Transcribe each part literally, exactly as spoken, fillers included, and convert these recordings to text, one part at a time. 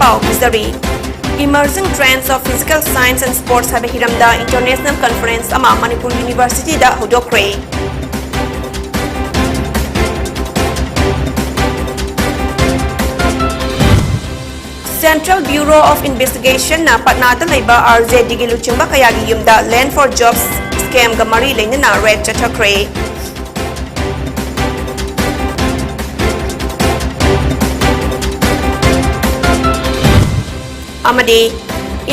ꯄꯥꯎ ꯄꯤꯖꯔꯤ꯫ Emerging Trends of Physical Science and Sports ꯍꯥꯏꯕ ꯍꯤꯔꯝꯗ international conference ꯑꯃ Manipur University the ꯍꯧꯗꯣꯛꯈ꯭ꯔꯦ꯫ Central Bureau of Investigation ꯅ ꯄꯠꯅꯥꯗ ꯂꯩꯕ R J D ꯒꯤ ꯂꯨꯆꯤꯡꯕ ꯀꯌꯥꯒꯤ ꯌꯨꯝꯗ Land for Jobs scam ꯒ ꯃꯔꯤ ꯂꯩꯅꯅ raid ꯆꯠꯊꯈ꯭ꯔꯦ꯫ ꯑꯃꯗꯤ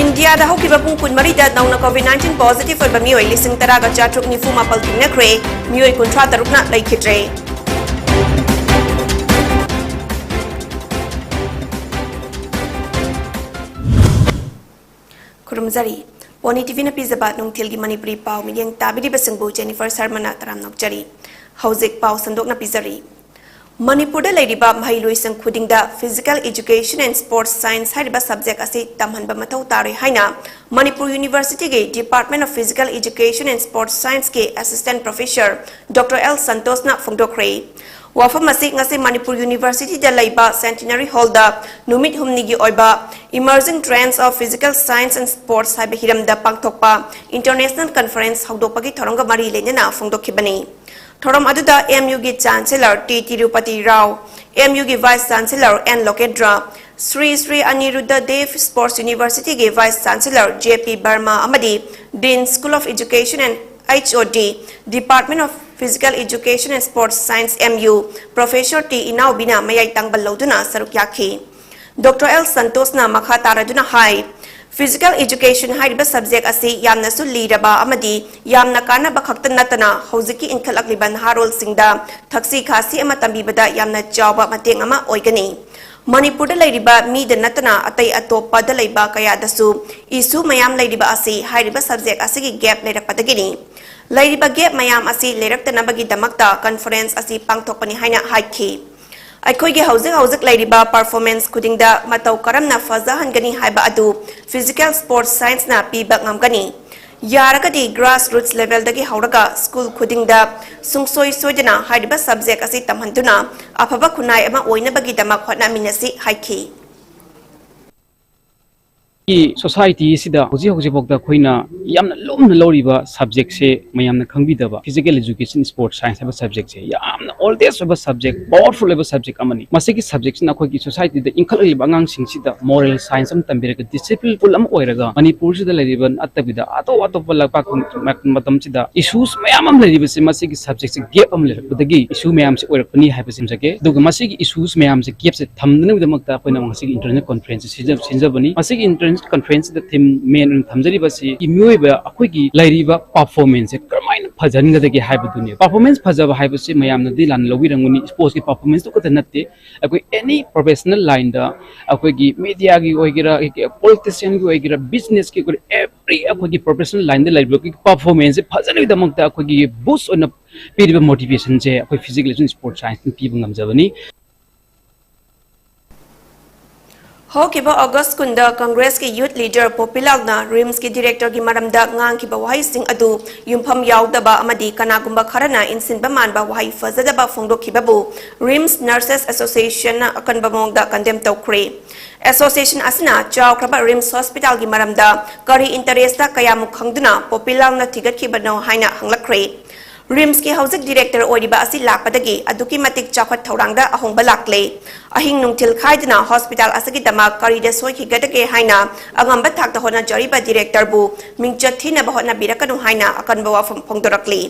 ꯏꯟꯗꯤꯌꯥꯗ ꯍꯧꯈꯤꯕ ꯄꯨꯡ ꯀꯨꯟꯃꯔꯤꯗ ꯅꯧꯅ COVID nineteen positive ꯑꯣꯏꯕ ꯃꯤꯑꯣꯏ ꯂꯤꯁꯤꯡ ꯇꯔꯥꯒ ꯆꯥꯇ꯭ꯔꯨꯛ ꯅꯤꯐꯨ ꯃꯥꯄꯜ ꯊꯦꯡꯅꯈ꯭ꯔꯦ, ꯃꯤꯑꯣꯏ ꯀꯨꯟꯊ꯭ꯔꯥ ꯇꯔꯨꯛꯅ ꯂꯩꯈꯤꯗ꯭ꯔꯦ꯫ ꯈꯨꯔꯨꯝꯖꯔꯤ꯫ ꯄꯣꯅꯤ ꯇꯤꯚꯤꯅ ꯄꯤꯖꯕ ꯅꯨꯡꯊꯤꯜꯒꯤ ꯃꯅꯤꯄꯨꯔꯤ ꯄꯥꯎ ꯃꯤꯠꯌꯦꯡ ꯇꯥꯕꯤꯔꯤꯕꯁꯤꯡꯕꯨ ꯖꯦꯅꯤꯐꯔ ꯁꯔꯃꯅ ꯇꯔꯥꯝꯅ ꯑꯣꯛꯆꯔꯤ꯫ ꯍꯧꯖꯤꯛ ꯄꯥꯎ ꯁꯟꯗꯣꯛꯅ ꯄꯤꯖꯔꯤ꯫ ꯃꯅꯤꯄꯨꯔꯗ ꯂꯩꯔꯤꯕ ꯃꯍꯩꯂꯣꯏꯁꯪ ꯈꯨꯗꯤꯡꯗ Physical Education and Sports Science ꯍꯥꯏꯔꯤꯕ subject ꯑꯁꯤ ꯇꯝꯍꯟꯕ ꯃꯊꯧ ꯇꯥꯔꯣꯏ ꯍꯥꯏꯅ ꯃꯅꯤꯄꯨꯔ University ꯒꯤ Department of Physical Education and Sports Science ꯀꯤ Assistant Professor Doctor L ꯁꯟꯇꯣꯁꯅ ꯐꯣꯡꯗꯣꯛꯈ꯭ꯔꯦ꯫ ꯋꯥꯐꯝ ꯑꯁꯤ ꯉꯁꯤ ꯃꯅꯤꯄꯨꯔ University ꯗ ꯂꯩꯕ Centenary Hall ꯗ ꯅꯨꯃꯤꯠ ꯍꯨꯝꯅꯤꯒꯤ ꯑꯣꯏꯕ Emerging Trends of Physical Science and Sports ꯍꯥꯏꯕ ꯍꯤꯔꯝꯗ ꯄꯥꯡꯊꯣꯛꯄ international conference ꯍꯧꯗꯣꯛꯄꯒꯤ ꯊꯧꯔꯝꯒ ꯃꯔꯤ ꯂꯩꯅꯅ ꯐꯣꯡꯗꯣꯛꯈꯤꯕꯅꯤ꯫ ꯊꯧꯔꯝ ꯑꯗꯨꯗ M U ꯒꯤ Chancellor T Tirupati Rao, M U ꯒꯤ Vice Chancellor N ꯂꯣꯀꯦꯟꯗ꯭ꯔ, Shri Shri Aniruddh ꯗꯦꯕ Sports University ꯒꯤ Vice Chancellor J P ꯕꯔꯃꯥ ꯑꯃꯗꯤ Dean School of Education and H O D, Department of Physical Education and Sports Science, M U, Professor T ꯏꯅꯥꯎꯕꯤꯅ ꯃꯌꯥꯏ ꯇꯥꯡꯕꯜ ꯂꯧꯗꯨꯅ ꯁꯔꯨꯛ ꯌꯥꯈꯤ꯫ Doctor L ꯁꯟꯇꯣꯁꯅ ꯃꯈꯥ ꯇꯥꯔꯗꯨꯅ ꯍꯥꯏ, Physical Education ꯍꯥꯏꯔꯤꯕ subject ꯑꯁꯤ ꯌꯥꯝꯅꯁꯨ ꯂꯤꯔꯕ ꯑꯃꯗꯤ ꯌꯥꯝꯅ ꯀꯥꯟꯅꯕ ꯈꯛꯇ ꯅꯠꯇꯅ ꯍꯧꯖꯤꯛꯀꯤ ꯏꯟꯈꯠꯂꯛꯂꯤꯕ ꯅꯍꯥꯔꯣꯜꯁꯤꯡꯗ ꯊꯛꯁꯤ ꯈꯥꯁꯤ ꯑꯃ ꯇꯝꯕꯤꯕꯗ ꯌꯥꯝꯅ ꯆꯥꯎꯕ ꯃꯇꯦꯡ ꯑꯃ ꯑꯣꯏꯒꯅꯤ꯫ ꯃꯅꯤꯄꯨꯔꯗ ꯂꯩꯔꯤꯕ ꯃꯤꯗ ꯅꯠꯇꯅ ꯑꯇꯩ ꯑꯇꯣꯞꯄꯗ ꯂꯩꯕ ꯀꯌꯥꯗꯁꯨ issue ꯃꯌꯥꯝ ꯂꯩꯔꯤꯕ ꯑꯁꯤ ꯍꯥꯏꯔꯤꯕ subject ꯑꯁꯤꯒꯤ gap ꯂꯩꯔꯛꯄꯗꯒꯤꯅꯤ꯫ ꯂꯩꯔꯤꯕ gap ꯃꯌꯥꯝ ꯑꯁꯤ ꯂꯩꯔꯛꯇꯅꯕꯒꯤꯗꯃꯛꯇ conference ꯑꯁꯤ ꯄꯥꯡꯊꯣꯛꯄꯅꯤ ꯍꯥꯏꯅ ꯍꯥꯏꯈꯤ꯫ ꯑꯩꯈꯣꯏꯒꯤ ꯍꯧꯖꯤꯛ ꯍꯧꯖꯤꯛ ꯂꯩꯔꯤꯕ performance ꯈꯨꯗꯤꯡꯗ ꯃꯇꯧ ꯀꯔꯝꯅ ꯐꯖꯍꯟꯒꯅꯤ ꯍꯥꯏꯕ ꯑꯗꯨ Physical Sports Science ꯅ ꯄꯤꯕ ꯉꯝꯒꯅꯤ꯫ ꯌꯥꯔꯒꯗꯤ grassroots level ꯗꯒꯤ ꯍꯧꯔꯒ school ꯈꯨꯗꯤꯡꯗ ꯁꯨꯡꯁꯣꯏ ꯁꯣꯏꯗꯅ ꯍꯥꯏꯔꯤꯕ subject ꯑꯁꯤ ꯇꯝꯍꯟꯗꯨꯅ ꯑꯐꯕ ꯈꯨꯟꯅꯥꯏ ꯑꯃ ꯑꯣꯏꯅꯕꯒꯤꯗꯃꯛ ꯍꯣꯠꯅꯃꯤꯟꯅꯁꯤ ꯍꯥꯏꯈꯤ꯫ ꯁꯣꯁꯥꯏꯇꯤ ꯑꯁꯤꯗ ꯍꯧꯖꯤꯛ ꯍꯧꯖꯤꯛꯐꯥꯎꯗ ꯑꯩꯈꯣꯏꯅ ꯌꯥꯝꯅ ꯂꯨꯝꯅ ꯂꯧꯔꯤꯕ ꯁꯕꯖꯦꯛꯁꯦ ꯃꯌꯥꯝꯅ ꯈꯪꯕꯤꯗꯕ physical education, sports science ꯍꯥꯏꯕ ꯁꯕꯖꯦꯛꯁꯦ ꯌꯥꯝꯅ oldest ꯑꯣꯏꯕ ꯁꯕꯖꯦꯛ, powerful ꯑꯣꯏꯕ ꯁꯕꯖꯦꯛ ꯑꯃꯅꯤ꯫ ꯃꯁꯤꯒꯤ ꯁꯕꯖꯦꯛꯁꯤꯅ ꯑꯩꯈꯣꯏꯒꯤ ꯁꯣꯁꯥꯏꯇꯤꯗ ꯏꯟꯈꯠꯂꯛꯂꯤꯕ ꯑꯉꯥꯡꯁꯤꯡꯁꯤꯗ moral science ꯑꯃ ꯇꯝꯕꯤꯔꯒ discipline ꯑꯃ ꯑꯣꯏꯔꯒ ꯃꯅꯤꯄꯨꯔꯁꯤꯗ ꯂꯩꯔꯤꯕ ꯅꯠꯇꯕꯤꯗ ꯑꯇꯣꯞ ꯑꯇꯣꯞꯄ ꯂꯩꯄꯥꯛ ꯃꯇꯝꯁꯤꯗ issues ꯃꯌꯥꯝ ꯑꯃ ꯂꯩꯔꯤꯕꯁꯦ ꯃꯁꯤꯒꯤ ꯁꯕꯖꯦꯛꯁꯦ gap ꯑꯃ ꯂꯩꯔꯛꯄꯗꯒꯤ issue ꯃꯌꯥꯝꯁꯦ ꯑꯣꯏꯔꯛꯄꯅꯤ ꯍꯥꯏꯕꯁꯤ ꯊꯝꯖꯒꯦ꯫ ꯑꯗꯨꯒ ꯃꯁꯤꯒꯤ issues ꯃꯌꯥꯝꯁꯦ gapꯁꯦ ꯊꯝꯗꯅꯕꯒꯤꯗꯃꯛꯇ ꯑꯩꯈꯣꯏꯅ ꯉꯁꯤꯒꯤ international conference ꯁꯤꯟꯖꯕꯅꯤ꯫ ꯃꯁꯤꯒꯤ international conference ꯁꯤꯗ theme main ꯑꯣꯏꯅ ꯊꯝꯖꯔꯤꯕꯁꯤ ꯃꯤꯑꯣꯏꯕ ꯑꯩꯈꯣꯏꯒꯤ ꯂꯩꯔꯤꯕ performance ꯁꯦ ꯀꯔꯝꯍꯥꯏꯅ ꯐꯖꯍꯟꯒꯗꯒꯦ ꯍꯥꯏꯕꯗꯨꯅꯤ꯫ Performance ꯐꯖꯕ ꯍꯥꯏꯕꯁꯤ ꯃꯌꯥꯝꯅꯗꯤ ꯂꯥꯟꯅ ꯂꯧꯕꯤꯔꯝꯒꯅꯤ, sports ꯀꯤ performance ꯇꯨ ꯈꯛꯇ ꯅꯠꯇꯦ꯫ ꯑꯩꯈꯣꯏ any professional line ꯗ, ꯑꯩꯈꯣꯏꯒꯤ media ꯒꯤ ꯑꯣꯏꯒꯦꯔꯥ, politician ꯒꯤ ꯑꯣꯏꯒꯦꯔꯥ, business ꯀꯤ ꯑꯣꯏꯒꯦꯔꯥ, every ꯑꯩꯈꯣꯏꯒꯤ professional line ꯗ ꯂꯩꯔꯤꯕ performance ꯁꯦ ꯐꯖꯅꯕꯒꯤꯗꯃꯛꯇ ꯑꯩꯈꯣꯏꯒꯤ boost ꯑꯣꯏꯅ ꯄꯤꯔꯤꯕ motivation ꯁꯦ ꯑꯩꯈꯣꯏ physical education, sports science ꯅ ꯄꯤꯕ ꯉꯝꯖꯕꯅꯤ꯫ ꯍꯧꯈꯤꯕ ꯑꯣꯒꯁ꯭ꯠ ꯀꯨꯟꯗ ꯀꯪꯒ꯭ꯔꯦꯁꯀꯤ ꯌꯨꯊ ꯂꯤꯗꯔ ꯄꯣꯄꯤꯂꯥꯜꯅ ꯔꯤꯝꯁꯀꯤ ꯗꯤꯔꯦꯛꯇꯔꯒꯤ ꯃꯔꯝꯗ ꯉꯥꯡꯈꯤꯕ ꯋꯥꯍꯩꯁꯤꯡ ꯑꯗꯨ ꯌꯨꯝꯐꯝ ꯌꯥꯎꯗꯕ ꯑꯃꯗꯤ ꯀꯅꯥꯒꯨꯝꯕ ꯈꯔꯅ ꯏꯟꯁꯤꯟꯕ ꯃꯥꯟꯕ ꯋꯥꯍꯩ ꯐꯖꯗꯕ ꯐꯣꯡꯗꯣꯛꯈꯤꯕꯕꯨ ꯔꯤꯝꯁ ꯅꯔꯁꯦꯁ ꯑꯦꯁꯣꯁꯤꯌꯦꯁꯟꯅ ꯑꯀꯟꯕ ꯃꯑꯣꯡꯗ ꯀꯟꯗꯦꯝ ꯇꯧꯈ꯭ꯔꯦ꯫ ꯑꯦꯁꯣꯁꯤꯌꯦꯁꯟ ꯑꯁꯤꯅ ꯆꯥꯎꯈ꯭ꯔꯕ ꯔꯤꯝꯁ ꯍꯣꯁꯄꯤꯇꯥꯜꯒꯤ ꯃꯔꯝꯗ ꯀꯔꯤ ꯏꯟꯇꯔꯦꯁꯇ ꯀꯌꯥꯃꯨꯛ ꯈꯪꯗꯨꯅ ꯄꯣꯄꯤꯂꯥꯜꯅ ꯊꯤꯒꯠꯈꯤꯕꯅꯣ ꯍꯥꯏꯅ ꯍꯪꯂꯛꯈ꯭ꯔꯦ꯫ ꯔꯤꯝꯁꯀꯤ ꯍꯧꯖꯤꯛ ꯗꯤꯔꯦꯛꯇꯔ ꯑꯣꯏꯔꯤꯕ ꯑꯁꯤ ꯂꯥꯛꯄꯗꯒꯤ ꯑꯗꯨꯛꯀꯤ ꯃꯇꯤꯛ ꯆꯥꯎꯈꯠ ꯊꯧꯔꯥꯡꯗ ꯑꯍꯣꯡꯕ ꯂꯥꯛꯂꯦ꯫ ꯑꯍꯤꯡ ꯅꯨꯡꯊꯤꯜ ꯈꯥꯏꯗꯅ ꯍꯣꯁꯄꯤꯇꯥꯜ ꯑꯁꯤꯒꯤꯗꯃꯛ ꯀꯔꯤꯗ ꯁꯣꯏꯈꯤꯒꯗꯒꯦ ꯍꯥꯏꯅ ꯑꯉꯝꯕ ꯊꯥꯛꯇ ꯍꯣꯠꯅꯖꯔꯤꯕ ꯗꯤꯔꯦꯛꯇꯔꯕꯨ ꯃꯤꯡꯆꯠ ꯊꯤꯅꯕ ꯍꯣꯠꯅꯕꯤꯔꯛꯀꯅꯨ ꯍꯥꯏꯅ ꯑꯀꯟꯕ ꯋꯥꯐꯝ ꯐꯣꯡꯗꯣꯔꯛꯂꯤ꯫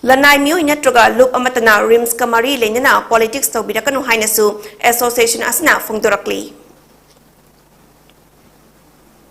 ꯂꯅꯥꯏ ꯃꯤꯑꯣꯏ ꯅꯠꯇ꯭ꯔꯒ ꯂꯨꯞ ꯑꯃꯠꯇꯅ ꯔꯤꯝꯁꯀ ꯃꯔꯤ ꯂꯩꯅꯅ ꯄꯣꯂꯤꯇꯤꯛꯁ ꯇꯧꯕꯤꯔꯛꯀꯅꯨ ꯍꯥꯏꯅꯁꯨ ꯑꯦꯁꯣꯁꯤꯌꯦꯁꯟ ꯑꯁꯤꯅ ꯐꯣꯡꯗꯣꯔꯛꯂꯤ꯫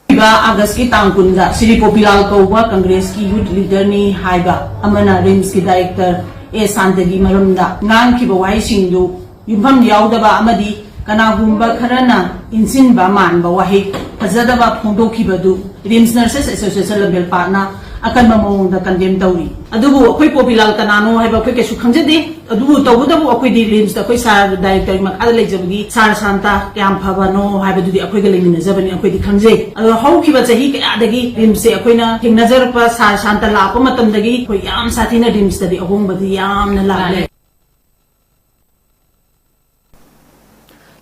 ꯄꯤꯕ ꯑꯥꯒꯁꯀꯤ ꯇꯥꯡ ꯀꯨꯟꯗ ꯁ꯭ꯔꯤ ꯄꯣꯄꯤꯂꯥꯜ ꯀꯧꯕ ꯀꯪꯒ꯭ꯔꯦꯁꯀꯤ ꯌꯨꯊ ꯂꯤꯗꯔꯅꯤ ꯍꯥꯏꯕ ꯑꯃꯅ ꯔꯤꯝꯁꯀꯤ ꯗꯥꯏꯔꯦꯛꯇꯔ ꯑꯦ ꯁꯥꯟꯇꯒꯤ ꯃꯔꯝꯗ ꯉꯥꯡꯈꯤꯕ ꯋꯥꯍꯩꯁꯤꯡꯗꯨ ꯌꯨꯝꯐꯝ ꯌꯥꯎꯗꯕ ꯑꯃꯗꯤ ꯀꯅꯥꯒꯨꯝꯕ ꯈꯔꯅ ꯏꯟꯁꯤꯟꯕ ꯃꯥꯟꯕ ꯋꯥꯍꯩ ꯐꯖꯗꯕ ꯐꯣꯡꯗꯣꯛꯈꯤꯕꯗꯨ ꯔꯤꯝꯁ ꯅꯔꯁꯦꯁ ꯑꯦꯁꯣꯁꯤꯌꯦꯁꯟ ꯂꯝꯐꯦꯜꯄꯥꯠꯅ ꯑꯀꯟꯕ ꯃꯑꯣꯡꯗ ꯀꯟꯗꯦꯝ ꯇꯧꯔꯤ꯫ ꯑꯗꯨꯕꯨ ꯑꯩꯈꯣꯏ ꯄꯣꯄꯤꯂꯥꯜ ꯀꯅꯥꯅꯣ ꯍꯥꯏꯕ ꯑꯩꯈꯣꯏ ꯀꯩꯁꯨ ꯈꯪꯖꯗꯦ꯫ ꯑꯗꯨꯕꯨ ꯇꯧꯕꯇꯕꯨ ꯑꯩꯈꯣꯏꯗꯤ ꯔꯤꯝꯁꯇ ꯑꯩꯈꯣꯏ ꯁꯥꯔ ꯗꯥꯏꯔꯦꯛꯇꯔꯒꯤ ꯃꯈꯥꯗ ꯂꯩꯖꯕꯒꯤ ꯁꯥꯔ ꯁꯥꯟꯇ ꯀꯌꯥꯝ ꯐꯕꯅꯣ ꯍꯥꯏꯕꯗꯨꯗꯤ ꯑꯩꯈꯣꯏꯒ ꯂꯩꯃꯤꯟꯅꯖꯕꯅꯤ, ꯑꯩꯈꯣꯏꯗꯤ ꯈꯪꯖꯩ꯫ ꯑꯗꯣ ꯍꯧꯈꯤꯕ ꯆꯍꯤ ꯀꯌꯥꯗꯒꯤ ꯔꯤꯝꯁꯁꯦ ꯑꯩꯈꯣꯏꯅ ꯊꯦꯡꯅꯖꯔꯛꯄ ꯁꯥꯔ ꯁꯥꯟꯇ ꯂꯥꯛꯄ ꯃꯇꯝꯗꯒꯤ ꯑꯩꯈꯣꯏ ꯌꯥꯝ ꯁꯥꯊꯤꯅ ꯔꯤꯝꯁꯇꯗꯤ ꯑꯍꯣꯡꯕꯗꯤ ꯌꯥꯝꯅ ꯂꯥꯛꯂꯦ꯫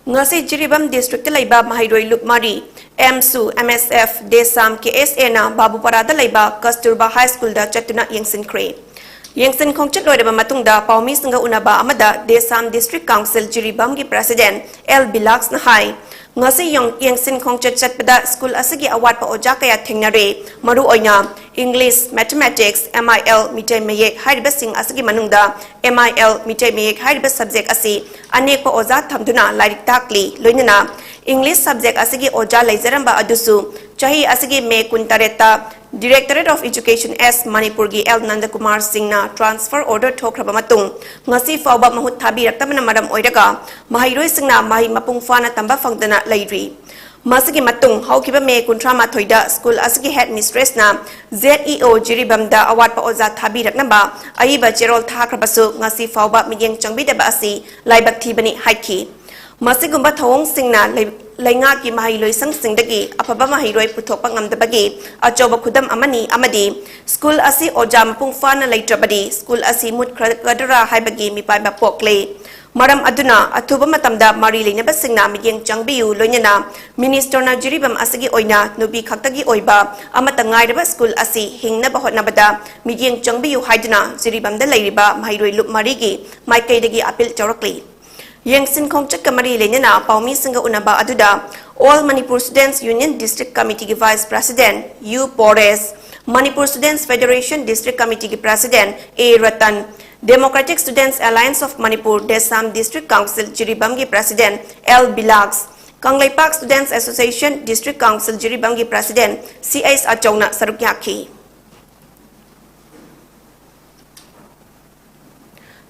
ꯉꯁꯤ ꯖꯤꯔꯤꯕꯥꯝ district ꯇ ꯂꯩꯕ ꯃꯍꯩꯔꯣꯏ ꯂꯨꯞ ꯃꯔꯤ, ꯑꯦꯝꯁꯨ, ꯑꯦꯝ ꯑꯦꯁ ꯑꯦꯐ, ꯗꯦꯁꯥꯝ, ꯀꯦ ꯑꯦꯁ ꯑꯦ ꯅ ꯕꯥꯕꯨꯄꯥꯔꯥꯗ ꯂꯩꯕ ꯀꯁꯇꯨꯔꯕꯥ High School ꯗ ꯆꯠꯇꯨꯅ ꯌꯦꯡꯁꯤꯟꯈ꯭ꯔꯦ꯫ ꯌꯦꯡꯁꯤꯟ ꯈꯣꯡꯆꯠ ꯂꯣꯏꯔꯕ ꯃꯇꯨꯡꯗ ꯄꯥꯎꯃꯤꯁꯤꯡꯒ ꯎꯅꯕ ꯑꯃꯗ ꯗꯦꯁꯥꯝ district council ꯖꯤꯔꯤꯕꯥꯝꯒꯤ president ꯑꯦꯜ ꯕꯤꯂꯥꯛꯁꯅ ꯍꯥꯏ, ꯉꯁꯤ ꯌꯣꯡ-, ꯌꯦꯡꯁꯤꯟ ꯈꯣꯡꯆꯠ ꯆꯠꯄꯗ ꯁ꯭ꯀꯨꯜ ꯑꯁꯤꯒꯤ ꯑꯋꯥꯠꯄ ꯑꯣꯖꯥ ꯀꯌꯥ ꯊꯦꯡꯅꯔꯦ꯫ ꯃꯔꯨꯑꯣꯏꯅ English, Mathematics, ꯑꯦꯝ ꯑꯥꯏ ꯑꯦꯜ, ꯃꯤꯇꯩ ꯃꯌꯦꯛ ꯍꯥꯏꯔꯤꯕꯁꯤꯡ ꯑꯁꯤꯒꯤ ꯃꯅꯨꯡꯗ ꯑꯦꯝ ꯑꯥꯏ ꯑꯦꯜ, ꯃꯤꯇꯩ ꯃꯌꯦꯛ ꯍꯥꯏꯔꯤꯕ subject ꯑꯁꯤ ꯑꯅꯦꯛꯄ ꯑꯣꯖꯥ ꯊꯝꯗꯨꯅ ꯂꯥꯏꯔꯤꯛ ꯇꯥꯛꯂꯤ꯫ ꯂꯣꯏꯅꯅ English subject ꯑꯁꯤꯒꯤ ꯑꯣꯖꯥ ꯂꯩꯖꯔꯝꯕ ꯑꯗꯨꯁꯨ ꯆꯍꯤ ꯑꯁꯤꯒꯤ ꯃꯦ ꯀꯨꯟꯇꯔꯦꯠꯇ Directorate of Education ꯑꯦꯁ ꯃꯅꯤꯄꯨꯔꯒꯤ ꯑꯦꯜ ꯅꯟꯗꯀꯨꯃꯥꯔ ꯁꯤꯡꯅ transfer order ꯊꯣꯛꯈ꯭ꯔꯕ ꯃꯇꯨꯡ ꯉꯁꯤ ꯐꯥꯎꯕ ꯃꯍꯨꯠ ꯊꯥꯕꯤꯔꯛꯇꯕꯅ ꯃꯔꯝ ꯑꯣꯏꯔꯒ ꯃꯍꯩꯔꯣꯏꯁꯤꯡꯅ ꯃꯍꯩ ꯃꯄꯨꯡ ꯐꯥꯅ ꯇꯝꯕ ꯐꯪꯗꯅ ꯂꯩꯔꯤ꯫ ꯃꯁꯤꯒꯤ ꯃꯇꯨꯡ ꯍꯧꯈꯤꯕ ꯃꯦ ꯀꯨꯟꯊ꯭ꯔꯥ ꯃꯥꯊꯣꯏꯗ ꯁ꯭ꯀꯨꯜ ꯑꯁꯤꯒꯤ head mistress ꯅ ꯖꯦꯗ ꯏ ꯑꯣ ꯖꯤꯔꯤꯕꯥꯝꯗ ꯑꯋꯥꯠꯄ ꯑꯣꯖꯥ ꯊꯥꯕꯤꯔꯛꯅꯕ ꯑꯏꯕ ꯆꯦꯔꯣꯜ ꯊꯥꯈ꯭ꯔꯕꯁꯨ ꯉꯁꯤ ꯐꯥꯎꯕ ꯃꯤꯠꯌꯦꯡ ꯆꯪꯕꯤꯗꯕ ꯑꯁꯤ ꯂꯥꯏꯕꯛ ꯊꯤꯕꯅꯤ ꯍꯥꯏꯈꯤ꯫ ꯃꯁꯤꯒꯨꯝꯕ ꯊꯧꯑꯣꯡꯁꯤꯡꯅ ꯂꯩ-, ꯂꯩꯉꯥꯛꯀꯤ ꯃꯍꯩꯂꯣꯏꯁꯪꯁꯤꯡꯗꯒꯤ ꯑꯐꯕ ꯃꯍꯩꯔꯣꯏ ꯄꯨꯊꯣꯛꯄ ꯉꯝꯗꯕꯒꯤ ꯑꯆꯧꯕ ꯈꯨꯗꯝ ꯑꯃꯅꯤ ꯑꯃꯗꯤ ꯁ꯭ꯀꯨꯜ ꯑꯁꯤ ꯑꯣꯖꯥ ꯃꯄꯨꯡ ꯐꯥꯅ ꯂꯩꯇ꯭ꯔꯕꯗꯤ ꯁ꯭ꯀꯨꯜ ꯑꯁꯤ ꯃꯨꯠꯈ꯭ꯔꯒꯗ꯭ꯔꯥ ꯍꯥꯏꯕꯒꯤ ꯃꯤꯄꯥꯏꯕ ꯄꯣꯛꯂꯦ꯫ ꯃꯔꯝ ꯑꯗꯨꯅ ꯑꯊꯨꯕ ꯃꯇꯝꯗ ꯃꯔꯤ ꯂꯩꯅꯕꯁꯤꯡꯅ ꯃꯤꯠꯌꯦꯡ ꯆꯪꯕꯤꯌꯨ, ꯂꯣꯏꯅꯅ minister ꯅ ꯖꯤꯔꯤꯕꯥꯝ ꯑꯁꯤꯒꯤ ꯑꯣꯏꯅ ꯅꯨꯄꯤ ꯈꯛꯇꯒꯤ ꯑꯣꯏꯕ ꯑꯃꯠꯇ ꯉꯥꯏꯔꯕ ꯁ꯭ꯀꯨꯜ ꯑꯁꯤ ꯍꯤꯡꯅꯕ ꯍꯣꯠꯅꯕꯗ ꯃꯤꯠꯌꯦꯡ ꯆꯪꯕꯤꯌꯨ ꯍꯥꯏꯗꯨꯅ ꯖꯤꯔꯤꯕꯥꯝꯗ ꯂꯩꯔꯤꯕ ꯃꯍꯩꯔꯣꯏ ꯂꯨꯞ ꯃꯔꯤꯒꯤ ꯃꯥꯏꯀꯩꯗꯒꯤ appeal ꯇꯧꯔꯛꯂꯤ꯫ ꯌꯦꯡꯁꯤꯟ ꯈꯣꯡꯆꯠꯀ ꯃꯔꯤ ꯂꯩꯅꯅ ꯄꯥꯎꯃꯤꯁꯤꯡꯒ ꯎꯅꯕ ꯑꯗꯨꯗ All Manipur Students Union District Committee ꯒꯤ Vice President ꯌꯨ Poresh, Manipur Students Federation District Committee ꯒꯤ President A Ratan, Democratic Students Alliance of Manipur Desam District Council ꯖꯤꯔꯤꯕꯥꯝꯒꯤ President ꯑꯦꯜ ꯕꯤꯂꯥꯛꯁ, Kangleipak Students Association District Council ꯖꯤꯔꯤꯕꯥꯝꯒꯤ President ꯁꯤ ꯑꯩꯆ ꯑꯆꯧꯅ ꯁꯔꯨꯛ ꯌꯥꯈꯤ꯫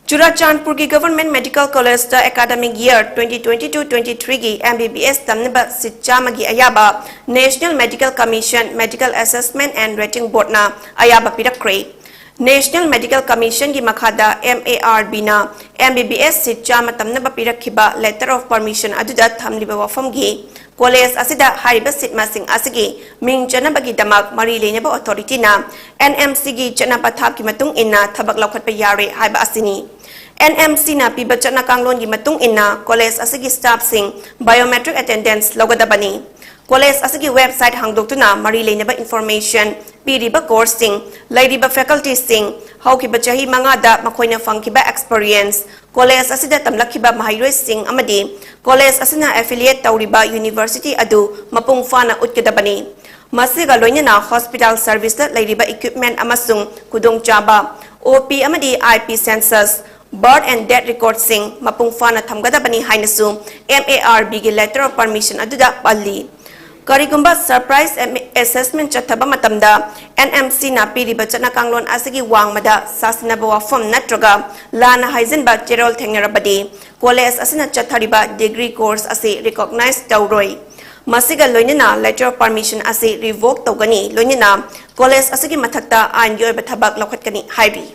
ꯆꯨꯔꯥꯆꯥꯟꯄꯨꯔꯒꯤ Government Medical College ꯇ academic year twenty twenty-two twenty-three ꯒꯤ M B B S ꯇꯝꯅꯕ seat ꯆꯥꯝꯃꯒꯤ ꯑꯌꯥꯕ National Medical Commission Medical Assessment and Rating Board ꯅ ꯑꯌꯥꯕ ꯄꯤꯔꯛꯈ꯭ꯔꯦ꯫ National Medical Commission ꯒꯤ ꯃꯈꯥꯗ M A R B ꯅ M B B S seat ꯆꯥꯝꯃ ꯇꯝꯅꯕ ꯄꯤꯔꯛꯈꯤꯕ letter of permission ꯑꯗꯨꯗ ꯊꯝꯂꯤꯕ ꯋꯥꯐꯝꯒꯤ ꯀꯣꯂꯦꯖ ꯑꯁꯤꯗ ꯍꯥꯏꯔꯤꯕ ꯁꯤꯠ ꯃꯁꯤꯡ ꯑꯁꯤꯒꯤ ꯃꯤꯡ ꯆꯟꯅꯕꯒꯤꯗꯃꯛ ꯃꯔꯤ ꯂꯩꯅꯕ ꯑꯣꯊꯣꯔꯤꯇꯤꯅ ꯑꯦꯟ ꯑꯦꯝ ꯁꯤꯒꯤ ꯆꯠꯅ ꯄꯊꯥꯞꯀꯤ ꯃꯇꯨꯡ ꯏꯟꯅ ꯊꯕꯛ ꯂꯧꯈꯠꯄ ꯌꯥꯔꯣꯏ ꯍꯥꯏꯕ ꯑꯁꯤꯅꯤ꯫ ꯑꯦꯟ ꯑꯦꯝ ꯁꯤꯅ ꯄꯤꯕ ꯆꯠꯅ ꯀꯥꯡꯂꯣꯟꯒꯤ ꯃꯇꯨꯡ ꯏꯟꯅ ꯀꯣꯂꯦꯖ ꯑꯁꯤꯒꯤ ꯁ꯭ꯇꯥꯐꯁꯤꯡ ꯕꯥꯏꯑꯣꯃꯦꯇ꯭ꯔꯤꯛ ꯑꯦꯇꯦꯟꯗꯦꯟꯁ ꯂꯧꯒꯗꯕꯅꯤ꯫ ꯀꯣꯂꯦꯖ ꯑꯁꯤꯒꯤ ꯋꯦꯕꯁꯥꯏꯠ ꯍꯥꯡꯗꯣꯛꯇꯨꯅ ꯃꯔꯤ ꯂꯩꯅꯕ ꯏꯟꯐꯣꯔꯃꯦꯁꯟ ꯄꯤꯔꯤꯕ ꯀꯣꯔꯁꯁꯤꯡ, ꯂꯩꯔꯤꯕ ꯐꯦꯀꯜꯇꯤꯁꯤꯡ, ꯍꯧꯈꯤꯕ ꯆꯍꯤ ꯃꯉꯥꯗ ꯃꯈꯣꯏꯅ ꯐꯪꯈꯤꯕ ꯑꯦꯛꯁꯄꯔꯤꯌꯦꯟꯁ, ꯀꯣꯂꯦꯖ ꯑꯁꯤꯗ ꯇꯝꯂꯛꯈꯤꯕ ꯃꯍꯩꯔꯣꯏꯁꯤꯡ ꯑꯃꯗꯤ ꯀꯣꯂꯦꯖ ꯑꯁꯤꯅ ꯑꯦꯐꯤꯂꯤꯌꯦꯠ ꯇꯧꯔꯤꯕ ꯌꯨꯅꯤꯚꯔꯁꯤꯇꯤ ꯑꯗꯨ ꯃꯄꯨꯡ ꯐꯥꯅ ꯎꯠꯀꯗꯕꯅꯤ꯫ ꯃꯁꯤꯒ ꯂꯣꯏꯅꯅ ꯍꯣꯁꯄꯤꯇꯥꯜ ꯁꯔꯚꯤꯁꯇ ꯂꯩꯔꯤꯕ ꯏꯀ꯭ꯋꯤꯞꯃꯦꯟ ꯑꯃꯁꯨꯡ ꯈꯨꯗꯣꯡꯆꯥꯕ, ꯑꯣ ꯄꯤ ꯑꯃꯗꯤ I P census, birth and death ꯔꯦꯀꯣꯔꯗꯁꯤꯡ ꯃꯄꯨꯡ ꯐꯥꯅ ꯊꯝꯒꯗꯕꯅꯤ ꯍꯥꯏꯅꯁꯨ ꯑꯦꯝ ꯑꯦ ꯑꯥꯔ ꯕꯤꯒꯤ ꯂꯦꯇꯔ ꯑꯣꯐ ꯄꯔꯃꯤꯁꯟ ꯑꯗꯨꯗ ꯄꯜꯂꯤ꯫ ꯀꯔꯤꯒꯨꯝꯕ ꯁꯔꯄ꯭ꯔꯥꯏꯖ ꯑꯦꯝ-, ꯑꯦꯁꯦꯁꯃꯦꯟ ꯆꯠꯊꯕ ꯃꯇꯝꯗ ꯑꯦꯟ ꯑꯦꯝ ꯁꯤꯅ ꯄꯤꯔꯤꯕ ꯆꯠꯅ ꯀꯥꯡꯂꯣꯟ ꯑꯁꯤꯒꯤ ꯋꯥꯡꯃꯗ ꯁꯥꯁꯤꯟꯅꯕ ꯋꯥꯐꯝ ꯅꯠꯇ꯭ꯔꯒ ꯂꯥꯟꯅ ꯍꯥꯏꯖꯤꯟꯕ ꯆꯦꯔꯣꯜ ꯊꯦꯡꯅꯔꯕꯗꯤ ꯀꯣꯂꯦꯖ ꯑꯁꯤꯅ ꯆꯠꯊꯔꯤꯕ ꯗꯤꯒ꯭ꯔꯤ ꯀꯣꯔꯁ ꯑꯁꯤ ꯔꯤꯀꯣꯒꯅꯥꯏꯖ ꯇꯧꯔꯣꯏ꯫ ꯃꯁꯤꯒ ꯂꯣꯏꯅꯅ ꯂꯦꯇꯔ ꯑꯣꯐ ꯄꯔꯃꯤꯁꯟ ꯑꯁꯤ ꯔꯤꯚꯣꯛ ꯇꯧꯒꯅꯤ, ꯂꯣꯏꯅꯅ ꯀꯣꯂꯦꯖ ꯑꯁꯤꯒꯤ ꯃꯊꯛꯇ ꯑꯥꯏꯟꯒꯤ ꯑꯣꯏꯕ ꯊꯕꯛ ꯂꯧꯈꯠꯀꯅꯤ ꯍꯥꯏꯔꯤ꯫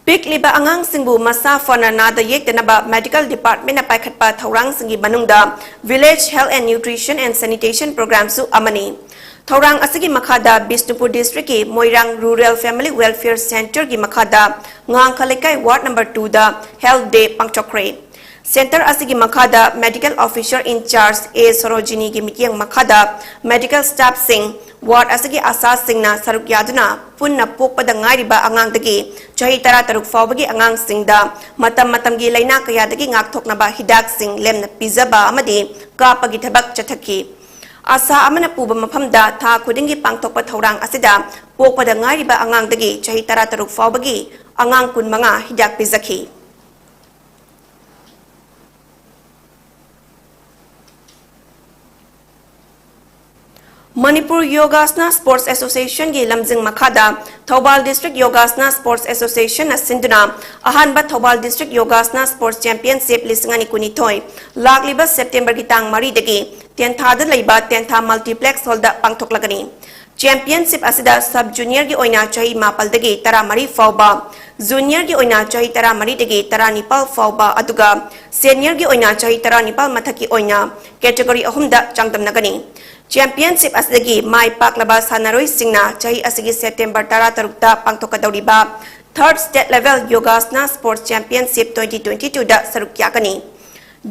ꯄꯤꯛꯂꯤꯕ ꯑꯉꯥꯡꯁꯤꯡꯕꯨ ꯃꯁꯥ ꯐꯅ ꯅꯥꯗ ꯌꯦꯛꯇꯅꯕ ꯃꯦꯗꯤꯀꯦꯜ ꯗꯤꯄꯥꯔꯠꯃꯦꯟꯅ ꯄꯥꯏꯈꯠꯄ ꯊꯧꯔꯥꯡꯁꯤꯡꯒꯤ ꯃꯅꯨꯡꯗ Village Health and Nutrition and Sanitation Programmeꯁꯨ ꯑꯃꯅꯤ꯫ ꯊꯧꯔꯥꯡ ꯑꯁꯤꯒꯤ ꯃꯈꯥꯗ ꯕꯤꯁꯅꯨꯄꯨꯔ ꯗꯤꯁꯇ꯭ꯔꯤꯛꯀꯤ ꯃꯣꯏꯔꯥꯡ ꯔꯨꯔꯦꯜ ꯐꯦꯃꯤꯂꯤ ꯋꯦꯜꯐꯤꯌꯔ ꯁꯦꯟꯇꯔꯒꯤ ꯃꯈꯥꯗ ꯉꯥꯡꯈ ꯂꯩꯀꯥꯏ ꯋꯥꯔꯗ ꯅꯝꯕꯔ ꯇꯨꯗ ꯍꯦꯜꯊ ꯗꯦ ꯄꯥꯡꯊꯣꯛꯈ꯭ꯔꯦ꯫ ꯁꯦꯟꯇꯔ ꯑꯁꯤꯒꯤ ꯃꯈꯥꯗ ꯃꯦꯗꯤꯀꯦꯜ ꯑꯣꯐꯤꯁꯔ ꯏꯟꯆꯥꯔꯖ ꯑꯦ ꯁꯣꯔꯣꯖꯤꯅꯤꯒꯤ ꯃꯤꯠꯌꯦꯡ ꯃꯈꯥꯗ ꯃꯦꯗꯤꯀꯦꯜ ꯁ꯭ꯇꯥꯐꯁꯤꯡ, ꯋꯥꯔꯗ ꯑꯁꯤꯒꯤ ꯑꯥꯁꯥꯁꯤꯡꯅ ꯁꯔꯨꯛ ꯌꯥꯗꯨꯅ ꯄꯨꯟꯅ ꯄꯣꯛꯄꯗ ꯉꯥꯏꯔꯤꯕ ꯑꯉꯥꯡꯗꯒꯤ ꯆꯍꯤ ꯇꯔꯥꯇꯔꯨꯛ ꯐꯥꯎꯕꯒꯤ ꯑꯉꯥꯡꯁꯤꯡꯗ ꯃꯇꯝ ꯃꯇꯝꯒꯤ ꯂꯥꯏꯅꯥ ꯀꯌꯥꯗꯒꯤ ꯉꯥꯛꯊꯣꯛꯅꯕ ꯍꯤꯗꯥꯛꯁꯤꯡ ꯂꯦꯝꯅ ꯄꯤꯖꯕ ꯑꯃꯗꯤ ꯀꯥꯞꯄꯒꯤ ꯊꯕꯛ ꯆꯠꯊꯈꯤ꯫ ꯑꯥꯁꯥ ꯑꯃꯅ ꯄꯨꯕ ꯃꯐꯝꯗ ꯊꯥ ꯈꯨꯗꯤꯡꯒꯤ ꯄꯥꯡꯊꯣꯛꯄ ꯊꯧꯔꯥꯡ ꯑꯁꯤꯗ ꯄꯣꯛꯄꯗ ꯉꯥꯏꯔꯤꯕ ꯑꯉꯥꯡꯗꯒꯤ ꯆꯍꯤ ꯇꯔꯥꯇꯔꯨꯛ ꯐꯥꯎꯕꯒꯤ ꯑꯉꯥꯡ ꯀꯨꯟꯃꯉꯥ ꯍꯤꯗꯥꯛ ꯄꯤꯖꯈꯤ꯫ ꯃꯅꯤꯄꯨꯔ ꯌꯣꯒꯥꯁꯅꯥ ꯁ꯭ꯄꯣꯔꯠꯁ ꯑꯦꯁꯣꯁꯤꯌꯦꯁꯟꯒꯤ ꯂꯝꯖꯤꯡ ꯃꯈꯥꯗ ꯊꯧꯕꯥꯜ ꯗꯤꯁꯇ꯭ꯔꯤꯛ ꯌꯣꯒꯥꯁꯅꯥ ꯁ꯭ꯄꯣꯔꯠꯁ ꯑꯦꯁꯣꯁꯤꯌꯦꯁꯟꯅ ꯁꯤꯟꯗꯨꯅ ꯑꯍꯥꯟꯕ ꯊꯧꯕꯥꯜ ꯗꯤꯁꯇ꯭ꯔꯤꯛ ꯌꯣꯒꯥꯁꯅꯥ ꯁ꯭ꯄꯣꯔꯠꯁ ꯆꯦꯝꯄꯤꯌꯟꯁꯤꯞ ꯂꯤꯁꯤꯡ ꯑꯅꯤ ꯀꯨꯟꯅꯤꯊꯣꯏ ꯂꯥꯛꯂꯤꯕ ꯁꯦꯞꯇꯦꯝꯕꯔꯒꯤ ꯇꯥꯡ ꯃꯔꯤꯗꯒꯤ ꯇꯦꯟꯊꯥꯗ ꯂꯩꯕ ꯇꯦꯟꯊꯥ ꯃꯜꯇꯤꯄ꯭ꯂꯦꯛꯁ ꯍꯣꯜꯗ ꯄꯥꯡꯊꯣꯛꯂꯒꯅꯤ꯫ Championship ꯑꯁꯤꯗ sub juniorꯒꯤ ꯑꯣꯏꯅ ꯆꯍꯤ ꯃꯥꯄꯜꯗꯒꯤ ꯇꯔꯥꯃꯔꯤ ꯐꯥꯎꯕ, juniorꯒꯤ ꯑꯣꯏꯅ ꯆꯍꯤ ꯇꯔꯥꯃꯔꯤꯗꯒꯤ ꯇꯔꯥꯅꯤꯄꯥꯜ ꯐꯥꯎꯕ, ꯑꯗꯨꯒ seniorꯒꯤ ꯑꯣꯏꯅ ꯆꯍꯤ ꯇꯔꯥꯅꯤꯄꯥꯜ ꯃꯊꯛꯀꯤ ꯑꯣꯏꯅ category ꯑꯍꯨꯝꯗ ꯆꯥꯡꯗꯝꯅꯒꯅꯤ꯫ Championship ꯑꯁꯤꯗꯒꯤ ꯃꯥꯏ ꯄꯥꯛꯂꯕ ꯁꯥꯟꯅꯔꯣꯏꯁꯤꯡꯅ ꯆꯍꯤ ꯑꯁꯤꯒꯤ September ꯇꯔꯥꯇꯔꯨꯛꯇ ꯄꯥꯡꯊꯣꯛꯀꯗꯧꯔꯤꯕ Third State Level Yogasana Sports Championship twenty twenty-twoꯗ ꯁꯔꯨꯛ ꯌꯥꯒꯅꯤ꯫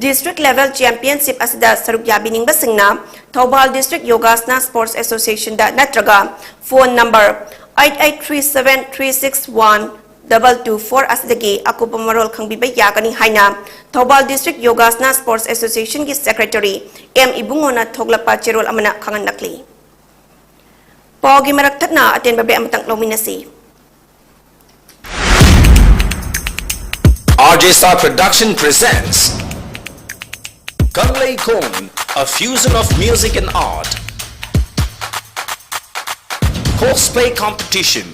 District Level Championship ꯑꯁꯤꯗ ꯁꯔꯨꯛ ꯌꯥꯕꯤꯅꯤꯡꯕꯁꯤꯡꯅ ꯊꯧꯕꯥꯜ District Yogasana Sports Associationꯗ ꯅꯠꯇ꯭ꯔꯒ phone number eight eight three seven three six one double two four ꯑꯁꯤꯗꯒꯤ ꯑꯀꯨꯞꯄ ꯃꯔꯣꯜ ꯈꯪꯕꯤꯕ ꯌꯥꯒꯅꯤ ꯍꯥꯏꯅ Thoubal District Yogasana Sports Associationꯒꯤ Secretary M ꯏꯕꯨꯡꯉꯣꯅ ꯊꯣꯛꯂꯛꯄ ꯆꯦꯔꯣꯜ ꯑꯃꯅ ꯈꯪꯍꯜꯂꯛꯂꯤ꯫ ꯄꯥꯎꯒꯤ ꯃꯔꯛ ꯊꯠꯅ ꯑꯇꯦꯟꯕ break ꯑꯃꯇꯪ ꯂꯧꯃꯤꯟꯅꯁꯤ꯫ R J Star Production presents Kanglei Khon, a fusion of music and art. Cosplay competition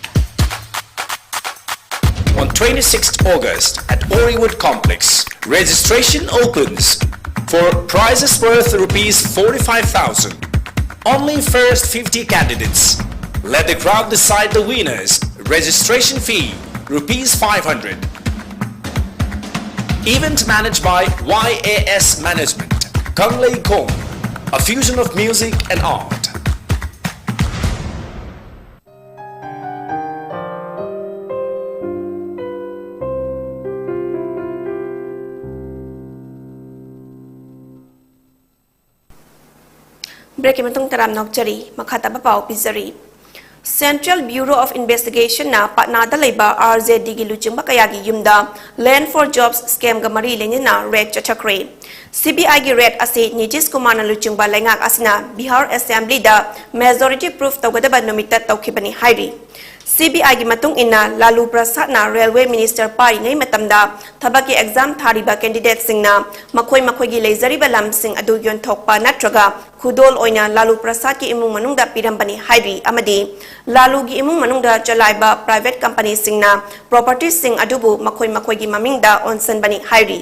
on twenty-sixth August at Oriwood Complex. Registration opens for prizes worth rupees forty-five thousand. Only first fifty candidates. Let the crowd decide the winners. Registration fee, rupees five hundred. Event managed by Y A S Management. Kanglei Khon, a fusion of music and art. Breakꯀꯤ ꯃꯇꯨꯡ ꯇꯔꯥꯝꯅ ꯑꯣꯛꯆꯔꯤ꯫ ꯃꯈꯥ ꯇꯥꯕ ꯄꯥꯎ ꯄꯤꯖꯔꯤ꯫ Central Bureau of Investigationꯅ ꯄꯠꯅꯥꯗ ꯂꯩꯕ R J Dꯒꯤ ꯂꯨꯆꯤꯡꯕ ꯀꯌꯥꯒꯤ ꯌꯨꯝꯗ Land for Jobs scamꯒ ꯃꯔꯤ ꯂꯩꯅꯅ raid ꯆꯠꯊꯈ꯭ꯔꯦ꯫ CBIꯒꯤ raid ꯑꯁꯤ ꯅꯤꯇꯤꯁ ꯀꯨꯃꯥꯔꯅ ꯂꯨꯆꯤꯡꯕ ꯂꯩꯉꯥꯛ ꯑꯁꯤꯅ ꯕꯤꯍꯥꯔ Assemblyꯗ majority proof ꯇꯧꯒꯗꯕ ꯅꯨꯃꯤꯠꯇ ꯇꯧꯈꯤꯕꯅꯤ ꯍꯥꯏꯔꯤ꯫ CBIꯒꯤ ꯃꯇꯨꯡ ꯏꯟꯅ, ꯂꯥꯂꯨ ꯄ꯭ꯔꯁꯥꯗꯅ railway minister ꯄꯥꯏꯔꯤꯉꯩ ꯃꯇꯝꯗ ꯊꯕꯛꯀꯤ exam ꯊꯥꯔꯤꯕ candidateꯁꯤꯡꯅ ꯃꯈꯣꯏ ꯃꯈꯣꯏꯒꯤ ꯂꯩꯖꯔꯤꯕ ꯂꯝꯁꯤꯡ ꯑꯗꯨ ꯌꯣꯟꯊꯣꯛꯄ ꯅꯠꯇ꯭ꯔꯒ ꯈꯨꯗꯣꯜ ꯑꯣꯏꯅ ꯂꯥꯂꯨ ꯄ꯭ꯔꯁꯥꯗꯀꯤ ꯏꯃꯨꯡ ꯃꯅꯨꯡꯗ ꯄꯤꯔꯝꯕꯅꯤ ꯍꯥꯏꯔꯤ ꯑꯃꯗꯤ ꯂꯥꯂꯨꯒꯤ ꯏꯃꯨꯡ ꯃꯅꯨꯡꯗ ꯆꯂꯥꯏꯕ private companyꯁꯤꯡꯅ propertyꯁꯤꯡ ꯑꯗꯨꯕꯨ ꯃꯈꯣꯏ ꯃꯈꯣꯏꯒꯤ ꯃꯃꯤꯡꯗ ꯑꯣꯟꯁꯤꯟꯕꯅꯤ ꯍꯥꯏꯔꯤ꯫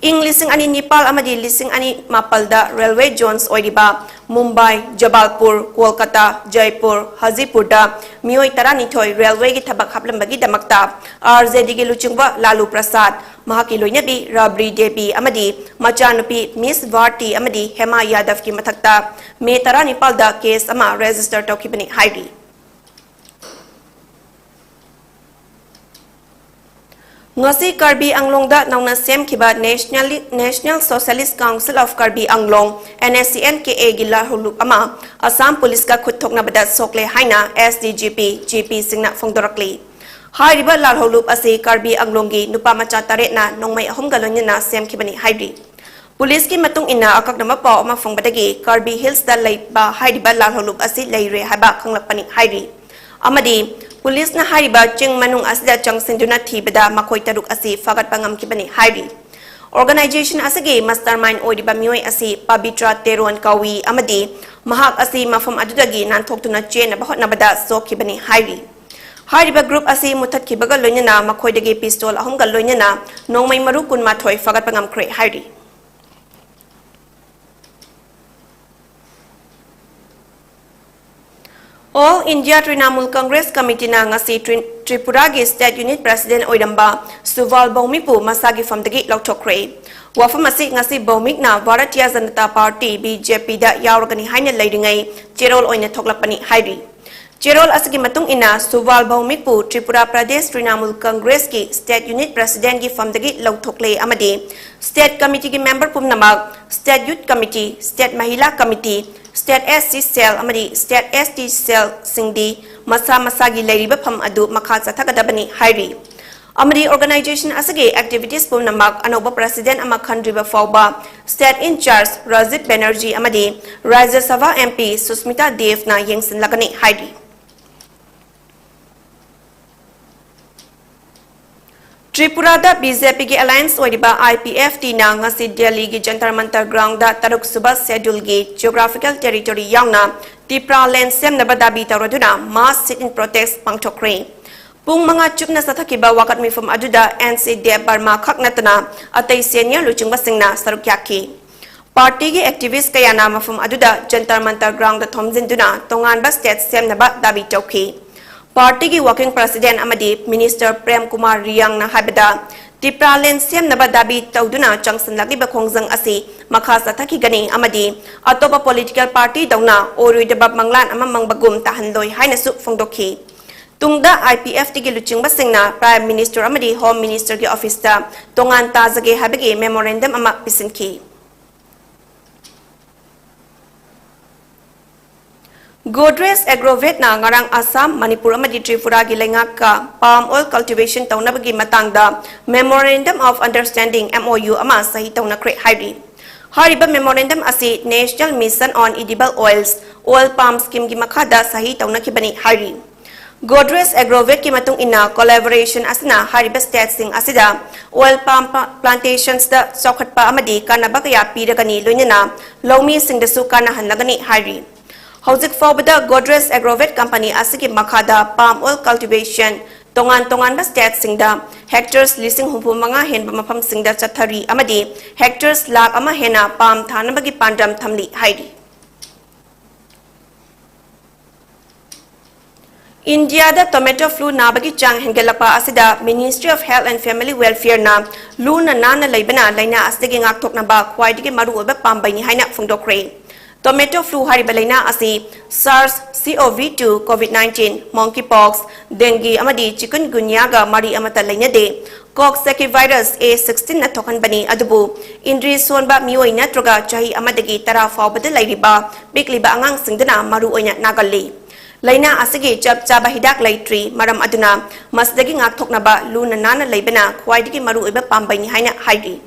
ꯏꯪ ꯂꯤꯁꯤꯡ ꯑꯅꯤ ꯅꯤꯄꯥꯜ ꯑꯃꯗꯤ ꯂꯤꯁꯤꯡ ꯑꯅꯤ ꯃꯥꯄꯜꯗ railway zones ꯑꯣꯏꯔꯤꯕ ꯃꯨꯝꯕꯥꯏ, ꯖꯕꯥꯜꯄꯨꯔ, ꯀꯣꯜꯀꯇꯥ, ꯖꯩꯄꯨꯔ, ꯍꯖꯤꯄꯨꯔꯗ ꯃꯤꯑꯣꯏ ꯇꯔꯥꯅꯤꯊꯣꯏ railwayꯒꯤ ꯊꯕꯛ ꯍꯥꯞꯂꯝꯕꯒꯤꯗꯃꯛꯇ RJDꯒꯤ ꯂꯨꯆꯤꯡꯕ ꯂꯥꯂꯨ ꯄ꯭ꯔꯁꯥꯗ, ꯃꯍꯥꯛꯀꯤ ꯂꯣꯏꯅꯕꯤ ꯔꯥꯕ꯭ꯔꯤ ꯗꯦꯕꯤ ꯑꯃꯗꯤ ꯃꯆꯥꯅꯨꯄꯤ ꯃꯤꯁ ꯚꯥꯔꯇꯤ ꯑꯃꯗꯤ ꯍꯦꯃꯥ ꯌꯥꯗꯕꯀꯤ ꯃꯊꯛꯇ ꯃꯦ ꯇꯔꯥꯅꯤꯄꯥꯜꯗ case ꯑꯃ register ꯇꯧꯈꯤꯕꯅꯤ ꯍꯥꯏꯔꯤ꯫ ꯉꯁꯤ ꯀꯔꯕꯤ ꯑꯪꯂꯣꯡꯗ ꯅꯧꯅ ꯁꯦꯝꯈꯤꯕ National, National Socialist Council of Karbi Anglong, NSCN-KAꯒꯤ ꯂꯥꯜꯍꯧꯂꯨꯞ ꯑꯃ ꯑꯁꯥꯝ ꯄꯨꯂꯤꯁꯀ ꯈꯨꯠ ꯊꯣꯛꯅꯕꯗ ꯁꯣꯛꯂꯦ ꯍꯥꯏꯅ SDGP, GPꯁꯤꯡꯅ ꯐꯣꯡꯗꯣꯔꯛꯂꯤ꯫ ꯍꯥꯏꯔꯤꯕ ꯂꯥꯜꯍꯧꯂꯨꯞ ꯑꯁꯤ ꯀꯔꯕꯤ ꯑꯪꯂꯣꯡꯒꯤ ꯅꯨꯄꯥ ꯃꯆꯥ ꯇꯔꯦꯠꯅ ꯅꯣꯡꯃꯩ ꯑꯍꯨꯝꯒ ꯂꯣꯏꯅꯅ ꯁꯦꯝꯈꯤꯕꯅꯤ ꯍꯥꯏꯔꯤ꯫ ꯄꯨꯂꯤꯁꯀꯤ ꯃꯇꯨꯡ ꯏꯟꯅ, ꯑꯀꯛꯅꯕ ꯄꯥꯎ ꯑꯃ ꯐꯪꯕꯗꯒꯤ ꯀꯔꯕꯤ ꯍꯤꯜꯁꯇ ꯂꯩꯕ ꯍꯥꯏꯔꯤꯕ ꯂꯥꯜꯍꯧꯂꯨꯞ ꯑꯁꯤ ꯂꯩꯔꯦ ꯍꯥꯏꯕ ꯈꯪꯂꯛꯄꯅꯤ ꯍꯥꯏꯔꯤ꯫ ꯑꯃꯗꯤ ꯄꯨꯂꯤꯁꯅ ꯍꯥꯏꯔꯤꯕ ꯆꯤꯡ ꯃꯅꯨꯡ ꯑꯁꯤꯗ ꯆꯪꯁꯤꯟꯗꯨꯅ ꯊꯤꯕꯗ ꯃꯈꯣꯏ ꯇꯔꯨꯛ ꯑꯁꯤ ꯐꯥꯒꯠꯄ ꯉꯝꯈꯤꯕꯅꯤ ꯍꯥꯏꯔꯤ꯫ Organisation ꯑꯁꯤꯒꯤ mastermind ꯑꯣꯏꯔꯤꯕ ꯃꯤꯑꯣꯏ ꯑꯁꯤ ꯄꯕꯤꯇ꯭ꯔ ꯇꯦꯔꯣꯟ ꯀꯧꯏ ꯑꯃꯗꯤ ꯃꯍꯥꯛ ꯑꯁꯤ ꯃꯐꯝ ꯑꯗꯨꯗꯒꯤ ꯅꯥꯟꯊꯣꯛꯇꯨꯅ ꯆꯦꯟꯅꯕ ꯍꯣꯠꯅꯕꯗ ꯁꯣꯛꯈꯤꯕꯅꯤ ꯍꯥꯏꯔꯤ꯫ ꯍꯥꯏꯔꯤꯕ group ꯑꯁꯤ ꯃꯨꯊꯠꯈꯤꯕꯒ ꯂꯣꯏꯅꯅ ꯃꯈꯣꯏꯗꯒꯤ pistol ꯑꯍꯨꯝꯒ ꯂꯣꯏꯅꯅ ꯅꯣꯡꯃꯩ ꯃꯔꯨ ꯀꯨꯟꯃꯥꯊꯣꯏ ꯐꯥꯒꯠꯄ ꯉꯝꯈ꯭ꯔꯦ ꯍꯥꯏꯔꯤ꯫ All India Trinamool Congress Committeeꯅ ꯉꯁꯤ ꯇ꯭ꯔꯤ-, ꯇ꯭ꯔꯤꯄꯨꯔꯥꯒꯤ State Unit President ꯑꯣꯏꯔꯝꯕ ꯁꯨꯚꯥꯜ ꯚꯧꯃꯤꯛꯄꯨ ꯃꯁꯥꯒꯤ ꯐꯝꯗꯒꯤ ꯂꯧꯊꯣꯛꯈ꯭ꯔꯦ꯫ ꯋꯥꯐꯝ ꯑꯁꯤ ꯉꯁꯤ ꯚꯧꯃꯤꯛꯅ ꯚꯥꯔꯇꯤꯌ ꯖꯅꯇꯥ ꯄꯥꯔꯇꯤ, BJPꯗ ꯌꯥꯎꯔꯒꯅꯤ ꯍꯥꯏꯅ ꯂꯩꯔꯤꯉꯩ ꯆꯦꯔꯣꯜ ꯑꯣꯏꯅ ꯊꯣꯛꯂꯛꯄꯅꯤ ꯍꯥꯏꯔꯤ꯫ ꯆꯦꯔꯣꯜ ꯑꯁꯤꯒꯤ ꯃꯇꯨꯡ ꯏꯟꯅ, ꯁꯨꯚꯥꯜ ꯚꯧꯃꯤꯛꯄꯨ ꯇ꯭ꯔꯤꯄꯨꯔꯥ ꯄ꯭ꯔꯗꯦꯁ ꯇ꯭ꯔꯤꯅꯥꯃꯨꯜ ꯀꯪꯒ꯭ꯔꯦꯁꯀꯤ State Unit Presidentꯀꯤ ꯐꯝꯗꯒꯤ ꯂꯧꯊꯣꯛꯂꯦ ꯑꯃꯗꯤ State Committeeꯒꯤ member ꯄꯨꯝꯅꯃꯛ, State Youth Committee, State ꯃꯍꯤꯂꯥ Committee, State SC Cell ꯑꯃꯗꯤ State ST Cellꯁꯤꯡꯗꯤ ꯃꯁꯥ ꯃꯁꯥꯒꯤ ꯂꯩꯔꯤꯕ ꯐꯝ ꯑꯗꯨ ꯃꯈꯥ ꯆꯠꯊꯒꯗꯕꯅꯤ ꯍꯥꯏꯔꯤ꯫ ꯑꯃꯗꯤ organisation ꯑꯁꯤꯒꯤ activities ꯄꯨꯝꯅꯃꯛ ꯑꯅꯧꯕ President ꯑꯃ ꯈꯟꯗ꯭ꯔꯤꯕ ꯐꯥꯎꯕ State in charge Rajiv Banerjee ꯑꯃꯗꯤ ꯔꯥꯖ꯭ꯌ ꯁꯚꯥ MP ꯁꯨꯁꯃꯤꯇꯥ ꯗꯦꯕꯅ ꯌꯦꯡꯁꯤꯟꯂꯒꯅꯤ ꯍꯥꯏꯔꯤ꯫ ꯇ꯭ꯔꯤꯄꯨꯔꯥꯗ BJPꯒꯤ alliance ꯑꯣꯏꯔꯤꯕ IPFTꯅ ꯉꯁꯤ ꯗꯦꯜꯂꯤꯒꯤ ꯖꯟꯇꯔ ꯃꯟꯇꯔ groundꯗ ꯇꯔꯨꯛ ꯁꯨꯕ scheduleꯒꯤ geographical territory ꯌꯥꯎꯅ ꯇꯤꯄ꯭ꯔꯥ land ꯁꯦꯝꯅꯕ ꯗꯥꯕꯤ ꯇꯧꯔꯗꯨꯅ mass sit-in protest ꯄꯥꯡꯊꯣꯛꯈ꯭ꯔꯦ꯫ ꯄꯨꯡ ꯃꯉꯥ ꯆꯨꯞꯅ ꯆꯠꯊꯈꯤꯕ ꯋꯥꯀꯠ ꯃꯤꯐꯝ ꯑꯗꯨꯗ ꯑꯦꯟ ꯁꯤ ꯗꯦꯕ ꯕꯔꯃꯥ ꯈꯛ ꯅꯠꯇꯅ ꯑꯇꯩ senior ꯂꯨꯆꯤꯡꯕꯁꯤꯡꯅ ꯁꯔꯨꯛ ꯌꯥꯈꯤ꯫ Party ꯒꯤ activist ꯀꯌꯥꯅ ꯃꯐꯝ ꯑꯗꯨꯗ ꯖꯟꯇꯔ ꯃꯟꯇꯔ ground ꯊꯣꯝꯖꯤꯟꯗꯨꯅ ꯇꯣꯉꯥꯟꯕ state ꯁꯦꯝꯅꯕ ꯗꯥꯕꯤ ꯇꯧꯈꯤ꯫ Party ꯒꯤ working president ꯑꯃꯗꯤ minister ꯄ꯭ꯔꯦꯝ ꯀꯨꯃꯥꯔ ꯔꯤꯌꯥꯡꯅ ꯍꯥꯏꯕꯗ, Tipraland ꯁꯦꯝꯅꯕ ꯗꯥꯕꯤ ꯇꯧꯗꯨꯅ ꯆꯪꯁꯤꯜꯂꯛꯂꯤꯕ ꯈꯣꯡꯖꯪ ꯑꯁꯤ ꯃꯈꯥ ꯆꯠꯊꯈꯤꯒꯅꯤ ꯑꯃꯗꯤ ꯑꯇꯣꯞꯄ political party ꯗꯧꯅ ꯑꯣꯏꯔꯣꯏꯗꯕ ꯃꯪꯂꯥꯟ ꯑꯃ ꯃꯪꯕꯒꯨꯝ ꯇꯥꯍꯟꯂꯣꯏ ꯍꯥꯏꯅꯁꯨ ꯐꯣꯡꯗꯣꯛꯈꯤ꯫ ꯇꯨꯡꯗ I P F T ꯒꯤ ꯂꯨꯆꯤꯡꯕꯁꯤꯡꯅ Prime Minister ꯑꯃꯗꯤ Home Minister ꯒꯤ office ꯇ ꯇꯣꯉꯥꯟ ꯇꯥꯖꯒꯦ ꯍꯥꯏꯕꯒꯤ memorandum ꯑꯃ ꯄꯤꯁꯤꯟꯈꯤ꯫ Godrej Agrovet ꯅ ꯉꯔꯥꯡ ꯑꯁꯥꯝ, ꯃꯅꯤꯄꯨꯔ ꯑꯃꯗꯤ ꯇ꯭ꯔꯤꯄꯨꯔꯥꯒꯤ ꯂꯩꯉꯥꯛꯀ palm oil cultivation ꯇꯧꯅꯕꯒꯤ ꯃꯇꯥꯡꯗ Memorandum of Understanding, M O U, ꯑꯃ ꯁꯍꯤ ꯇꯧꯅꯈ꯭ꯔꯦ ꯍꯥꯏꯔꯤ꯫ ꯍꯥꯏꯔꯤꯕ memorandum ꯑꯁꯤ National Mission on Edible Oils, Oil Palm Scheme ꯒꯤ ꯃꯈꯥꯗ ꯁꯍꯤ ꯇꯧꯅꯈꯤꯕꯅꯤ ꯍꯥꯏꯔꯤ꯫ Godrej Agrovet ꯀꯤ ꯃꯇꯨꯡ ꯏꯟꯅ, collaboration ꯑꯁꯤꯅ ꯍꯥꯏꯔꯤꯕ state ꯁꯤꯡ ꯑꯁꯤꯗ oil palm plantations ꯇ ꯆꯥꯎꯈꯠꯄ ꯑꯃꯗꯤ ꯀꯥꯟꯅꯕ ꯀꯌꯥ ꯄꯤꯔꯒꯅꯤ, ꯂꯣꯏꯅꯅ ꯂꯧꯃꯤꯁꯤꯡꯗꯁꯨ ꯀꯥꯟꯅꯍꯜꯂꯒꯅꯤ ꯍꯥꯏꯔꯤ꯫ ꯍꯧꯖꯤꯛ ꯐꯥꯎꯕꯗ Godrej Agrovet company ꯑꯁꯤꯒꯤ ꯃꯈꯥꯗ palm oil cultivation ꯇꯣꯉꯥꯟ ꯇꯣꯉꯥꯟꯕ state ꯁꯤꯡꯗ hectares ꯂꯤꯁꯤꯡ ꯍꯨꯝꯐꯨ ꯃꯉꯥ ꯍꯦꯟꯕ ꯃꯐꯝꯁꯤꯡꯗ ꯆꯠꯊꯔꯤ ꯑꯃꯗꯤ hectares ꯂꯥꯈ ꯑꯃ ꯍꯦꯟꯅ palm ꯊꯥꯅꯕꯒꯤ ꯄꯥꯟꯗꯝ ꯊꯝꯂꯤ ꯍꯥꯏꯔꯤ꯫ ꯏꯟꯗꯤꯌꯥꯗ tomato flu ꯅꯥꯕꯒꯤ ꯆꯥꯡ ꯍꯦꯟꯒꯠꯂꯛꯄ ꯑꯁꯤꯗ Ministry of Health and Family Welfare ꯅ ꯂꯨꯅ ꯅꯥꯟꯅ ꯂꯩꯕꯅ ꯂꯥꯏꯅꯥ ꯑꯁꯤꯗꯒꯤ ꯉꯥꯛꯊꯣꯛꯅꯕ ꯈ꯭ꯋꯥꯏꯗꯒꯤ ꯃꯔꯨꯑꯣꯏꯕ ꯄꯥꯝꯕꯩꯅꯤ ꯍꯥꯏꯅ ꯐꯣꯡꯗꯣꯛꯈ꯭ꯔꯦ꯫ Tomato flu ꯍꯥꯏꯔꯤꯕ ꯂꯥꯏꯅꯥ ꯑꯁꯤ SARS-CoV two, COVID nineteen, monkeypox, dengue ꯑꯃꯗꯤ chikungunya ꯒ ꯃꯔꯤ ꯑꯃꯠꯇ ꯂꯩꯅꯗꯦ꯫ Coxsackie virus A sixteen ꯅ ꯊꯣꯛꯍꯟꯕꯅꯤ, ꯑꯗꯨꯕꯨ ꯏꯟꯗ꯭ꯔꯤ ꯁꯣꯟꯕ ꯃꯤꯑꯣꯏ ꯅꯠꯇ꯭ꯔꯒ ꯆꯍꯤ ꯑꯃꯗꯒꯤ ꯇꯔꯥ ꯐꯥꯎꯕꯗ ꯂꯩꯔꯤꯕ ꯄꯤꯛꯂꯤꯕ ꯑꯉꯥꯡꯁꯤꯡꯗꯅ ꯃꯔꯨꯑꯣꯏꯅ ꯅꯥꯒꯜꯂꯤ꯫ ꯂꯥꯏꯅꯥ ꯑꯁꯤꯒꯤ ꯆꯞ ꯆꯥꯕ ꯍꯤꯗꯥꯛ ꯂꯩꯇ꯭ꯔꯤ, ꯃꯔꯝ ꯑꯗꯨꯅ ꯃꯁꯤꯗꯒꯤ ꯉꯥꯛꯊꯣꯛꯅꯕ ꯂꯨꯅ ꯅꯥꯟꯅ ꯂꯩꯕꯅ ꯈ꯭ꯋꯥꯏꯗꯒꯤ ꯃꯔꯨꯑꯣꯏꯕ ꯄꯥꯝꯕꯩꯅꯤ ꯍꯥꯏꯅ ꯍꯥꯏꯔꯤ꯫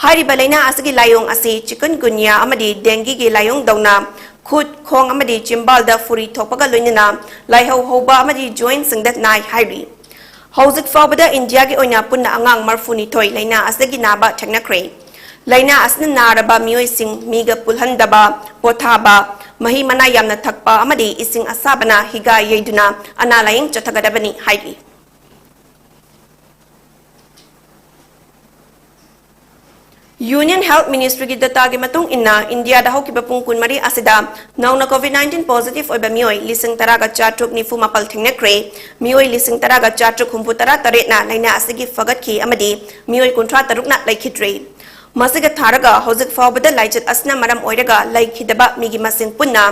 ꯍꯥꯏꯔꯤꯕ ꯂꯥꯏꯅꯥ ꯑꯁꯤꯒꯤ ꯂꯥꯏꯑꯣꯡ ꯑꯁꯤ chikungunya ꯑꯃꯗꯤ dengue ꯒꯤ ꯂꯥꯏꯑꯣꯡꯗꯧꯅ ꯈꯨꯠ, ꯈꯣꯡ ꯑꯃꯗꯤ ꯆꯤꯝꯕꯥꯜꯗ ꯐꯨꯔꯤ ꯊꯣꯛꯄꯒ ꯂꯣꯏꯅꯅ ꯂꯥꯏꯍꯧ ꯍꯧꯕ ꯑꯃꯗꯤ joint ꯁꯤꯡꯗ ꯅꯥꯏ ꯍꯥꯏꯔꯤ꯫ ꯍꯧꯖꯤꯛ ꯐꯥꯎꯕꯗ ꯏꯟꯗꯤꯌꯥꯒꯤ ꯑꯣꯏꯅ ꯄꯨꯟꯅ ꯑꯉꯥꯡ ꯃꯔꯤꯐꯨꯅꯤꯊꯣꯏ ꯂꯥꯏꯅꯥ ꯑꯁꯤꯗꯒꯤ ꯅꯥꯕ ꯊꯦꯡꯅꯈ꯭ꯔꯦ꯫ ꯂꯥꯏꯅꯥ ꯑꯁꯤꯅ ꯅꯥꯔꯕ ꯃꯤꯑꯣꯏꯁꯤꯡ ꯃꯤꯒ ꯄꯨꯜꯍꯟꯗꯕ, ꯄꯣꯊꯥꯕ, ꯃꯍꯤ ꯃꯅꯥꯏ ꯌꯥꯝꯅ ꯊꯛꯄ ꯑꯃꯗꯤ ꯏꯁꯤꯡ ꯑꯁꯥꯕꯅ ꯍꯤꯒꯥ ꯌꯩꯗꯨꯅ ꯑꯅꯥ ꯂꯥꯌꯦꯡ ꯆꯠꯊꯒꯗꯕꯅꯤ ꯍꯥꯏꯔꯤ꯫ Union Health Ministryꯒꯤ dataꯒꯤ ꯃꯇꯨꯡ ꯏꯟꯅ, ꯏꯟꯗꯤꯌꯥꯗ ꯍꯧꯈꯤꯕ ꯄꯨꯡ ꯀꯨꯟꯃꯔꯤ ꯑꯁꯤꯗ ꯅꯧꯅ COVID nineteen positive ꯑꯣꯏꯕ ꯃꯤꯑꯣꯏ ꯂꯤꯁꯤꯡ ꯇꯔꯥꯒ ꯆꯥꯇ꯭ꯔꯨꯛ ꯅꯤꯐꯨ ꯃꯥꯄꯜ ꯊꯦꯡꯅꯈ꯭ꯔꯦ꯫ ꯃꯤꯑꯣꯏ ꯂꯤꯁꯤꯡ ꯇꯔꯥꯒ ꯆꯥꯇ꯭ꯔꯨꯛ ꯍꯨꯝꯐꯨ ꯇꯔꯥ ꯇꯔꯦꯠꯅ ꯂꯥꯏꯅꯥ ꯑꯁꯤꯒꯤ ꯐꯒꯠꯈꯤ ꯑꯃꯗꯤ ꯃꯤꯑꯣꯏ ꯀꯨꯟꯊ꯭ꯔꯥ ꯇꯔꯨꯛꯅ ꯂꯩꯈꯤꯗ꯭ꯔꯦ꯫ ꯃꯁꯤꯒ ꯊꯥꯔꯒ ꯍꯧꯖꯤꯛ ꯐꯥꯎꯕꯗ ꯂꯥꯏꯆꯠ ꯑꯁꯤꯅ ꯃꯔꯝ ꯑꯣꯏꯔꯒ ꯂꯩꯈꯤꯗꯕ ꯃꯤꯒꯤ ꯃꯁꯤꯡ ꯄꯨꯟꯅ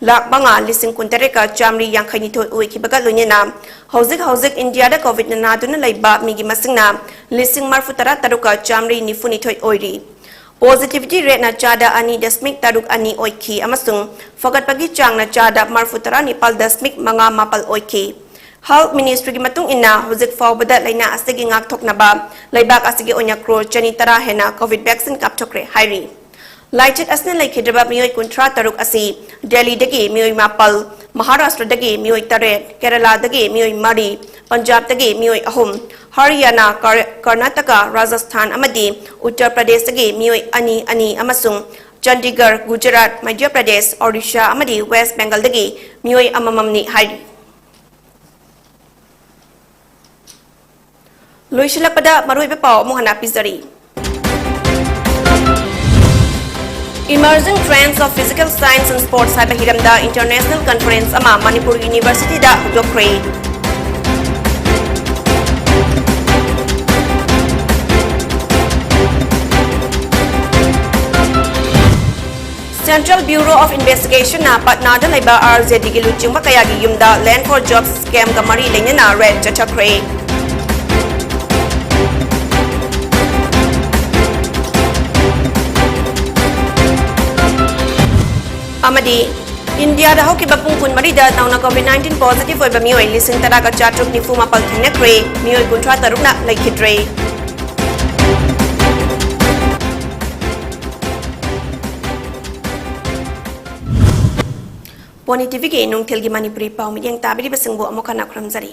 ꯂꯥꯈ ꯃꯉꯥ ꯂꯤꯁꯤꯡ ꯀꯨꯟꯇꯔꯦꯠꯀ ꯆꯥꯃꯔꯤ ꯌꯥꯡꯈꯩ ꯅꯤꯊꯣꯏ ꯑꯣꯏꯈꯤꯕꯒ ꯂꯣꯏꯅꯅ ꯍꯧꯖꯤꯛ ꯍꯧꯖꯤꯛ ꯏꯟꯗꯤꯌꯥꯗ COVID ꯅꯥꯗꯨꯅ ꯂꯩꯕ ꯃꯤꯒꯤ ꯃꯁꯤꯡꯅ ꯂꯤꯁꯤꯡ ꯃꯔꯤꯐꯨ ꯇꯔꯥ ꯇꯔꯨꯛꯀ ꯆꯥꯃꯔꯤ ꯅꯤꯐꯨ ꯅꯤꯊꯣꯏ ꯑꯣꯏꯔꯤ꯫ Positivity rateꯅ ꯆꯥꯗ ꯑꯅꯤ ꯗꯁꯃꯤꯛ ꯇꯔꯨꯛ ꯑꯅꯤ ꯑꯣꯏꯈꯤ ꯑꯃꯁꯨꯡ ꯐꯒꯠꯄꯒꯤ ꯆꯥꯡꯅ ꯆꯥꯗ ꯃꯔꯤꯐꯨ ꯇꯔꯥ ꯅꯤꯄꯥꯜ ꯗꯁꯃꯤꯛ ꯃꯉꯥ ꯃꯥꯄꯜ ꯑꯣꯏꯈꯤ꯫ Health Ministryꯒꯤ ꯃꯇꯨꯡ ꯏꯟꯅ, ꯍꯧꯖꯤꯛ ꯐꯥꯎꯕꯗ ꯂꯥꯏꯅꯥ ꯑꯁꯤꯒꯤ ꯉꯥꯛꯊꯣꯛꯅꯕ ꯂꯩꯕꯥꯛ ꯑꯁꯤꯒꯤ ꯑꯣꯏꯅ ꯀ꯭ꯔꯣꯔ ꯆꯅꯤ ꯇꯔꯥ ꯍꯦꯟꯅ COVID vaccine ꯀꯥꯞꯊꯣꯛꯈ꯭ꯔꯦ ꯍꯥꯏꯔꯤ꯫ ꯂꯥꯏꯆꯠ ꯑꯁꯤꯅ ꯂꯩꯈꯤꯗ꯭ꯔꯕ ꯃꯤꯑꯣꯏ ꯀꯨꯟꯊ꯭ꯔꯥ ꯇꯔꯨꯛ ꯑꯁꯤ ꯗꯦꯜꯂꯤꯗꯒꯤ ꯃꯤꯑꯣꯏ ꯃꯥꯄꯜ, ꯃꯍꯥꯔꯥꯁꯇ꯭ꯔꯗꯒꯤ ꯃꯤꯑꯣꯏ ꯇꯔꯦꯠ, ꯀꯦꯔꯂꯥꯗꯒꯤ ꯃꯤꯑꯣꯏ ꯃꯔꯤ, ꯄꯟꯖꯥꯕꯇꯒꯤ ꯃꯤꯑꯣꯏ ꯑꯍꯨꯝ, ꯍꯔꯤꯌꯥꯅꯥ, ꯀꯔ-, ꯀꯔꯅꯥꯇꯀꯥ, ꯔꯥꯖꯁꯊꯥꯟ ꯑꯃꯗꯤ ꯎꯠꯇꯔ ꯄ꯭ꯔꯗꯦꯁꯇꯒꯤ ꯃꯤꯑꯣꯏ ꯑꯅꯤ ꯑꯅꯤ ꯑꯃꯁꯨꯡ ꯆꯟꯗꯤꯒꯔ, ꯒꯨꯖꯔꯥꯠ, ꯃꯙ꯭ꯌ ꯄ꯭ꯔꯗꯦꯁ, ꯑꯣꯔꯤꯁꯥ ꯑꯃꯗꯤ ꯋꯦꯁ꯭ꯠ ꯕꯦꯡꯒꯜꯗꯒꯤ ꯃꯤꯑꯣꯏ ꯑꯃꯃꯝꯅꯤ ꯍꯥꯏꯔꯤ꯫ ꯂꯣꯏꯁꯤꯜꯂꯛꯄꯗ ꯃꯔꯨꯑꯣꯏꯕ ꯄꯥꯎ ꯑꯃꯨꯛ ꯍꯟꯅ ꯄꯤꯖꯔꯤ꯫ Emerging Trends of Physical Science and Sports ꯍꯥꯏꯕ ꯍꯤꯔꯝꯗ international conference ꯑꯃ ꯃꯅꯤꯄꯨꯔ Universityꯗ ꯍꯧꯗꯣꯛꯈ꯭ꯔꯦ꯫ Central Bureau of Investigationꯅ ꯄꯠꯅꯥꯗ ꯂꯩꯕ RJDꯒꯤ ꯂꯨꯆꯤꯡꯕ ꯀꯌꯥꯒꯤ ꯌꯨꯝꯗ Land for Jobs scamꯒ ꯃꯔꯤ ꯂꯩꯅꯅ raid ꯆꯠꯊꯈ꯭ꯔꯦ꯫ ꯑꯃꯗꯤ ꯏꯟꯗꯤꯌꯥꯗ ꯍꯧꯈꯤꯕ ꯄꯨꯡ ꯀꯨꯟꯃꯔꯤꯗ ꯅꯧꯅ COVID nineteen positive ꯑꯣꯏꯕ ꯃꯤꯑꯣꯏ ꯂꯤꯁꯤꯡ ꯇꯔꯥꯒ ꯆꯥꯇ꯭ꯔꯨꯛ ꯅꯤꯐꯨ ꯃꯥꯄꯜ ꯊꯦꯡꯅꯈ꯭ꯔꯦ, ꯃꯤꯑꯣꯏ ꯀꯨꯟꯊ꯭ꯔꯥ ꯇꯔꯨꯛꯅ ꯂꯩꯈꯤꯗ꯭ꯔꯦ꯫ ꯄꯣꯅꯤ TVꯒꯤ ꯅꯨꯡꯊꯤꯜꯒꯤ ꯃꯅꯤꯄꯨꯔꯤ ꯄꯥꯎ ꯃꯤꯠꯌꯦꯡ ꯇꯥꯕꯤꯔꯤꯕꯁꯤꯡꯕꯨ ꯑꯃꯨꯛ ꯍꯟꯅ ꯈꯨꯔꯨꯝꯖꯔꯤ꯫